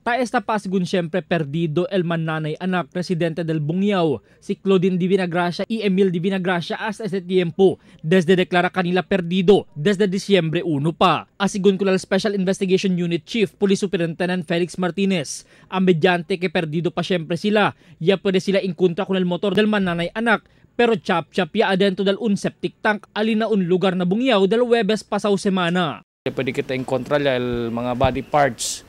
Ta esta pa según siempre perdido el mananay anak residente del Bungyao, si Claudine Divina Gracia y Emil Divina Gracia hasta este tiempo, desde declara kanila perdido desde Disyembre 1 pa. Asigun ko Special Investigation Unit Chief, Police Superintendent Felix Martinez, ang mediante que perdido pa siyempre sila, ya pwede sila inkontra con el motor del mananay anak, pero chap-chap ya adentro del un septic tank alina un lugar na Bungyao del Huwebes pasaw semana. Pwede kita encontrar el mga body parts,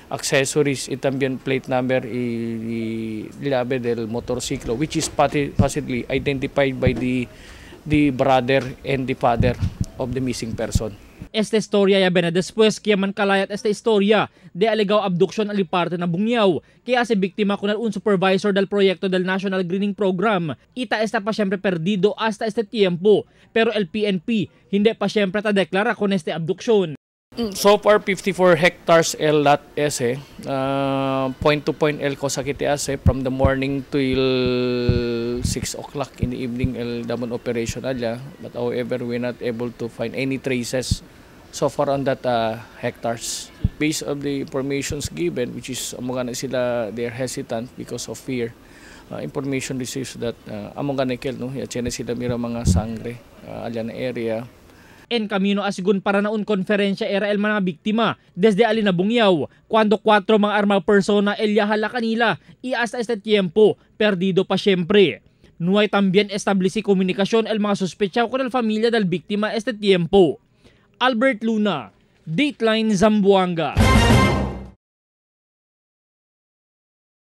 accessories y también plate number y llave del motorciclo, which is possibly identified by the brother and the father of the missing person. Esta historia ya viene después que man kalayat esta historia de alegado abducción al parte na Bungyao, kaya se víctima con un supervisor del proyecto del National Greening Program. Ita está pa siempre perdido hasta este tiempo, pero el PNP hindi pa siempre ta declara con este abducción. So far, 54 hectares el lot ese, point to point el cosa que te hace from the morning till 6 o'clock in the evening el damon operation allá. But however, we're not able to find any traces so far on that hectares. Based on the informations given, which is among na sila, they are hesitant because of fear. Information received that among na no, ya sila mira mga sangre allá na area. En camino a sigun para na un conferencia era el mga biktima desde alina Bungyao, cuando 4 mga armado persona el yahala kanila y hasta este tiempo perdido pa siempre. No hay también estableci comunicación el mga sospechado con el familia del víctima este tiempo. Albert Luna, Dateline Zamboanga.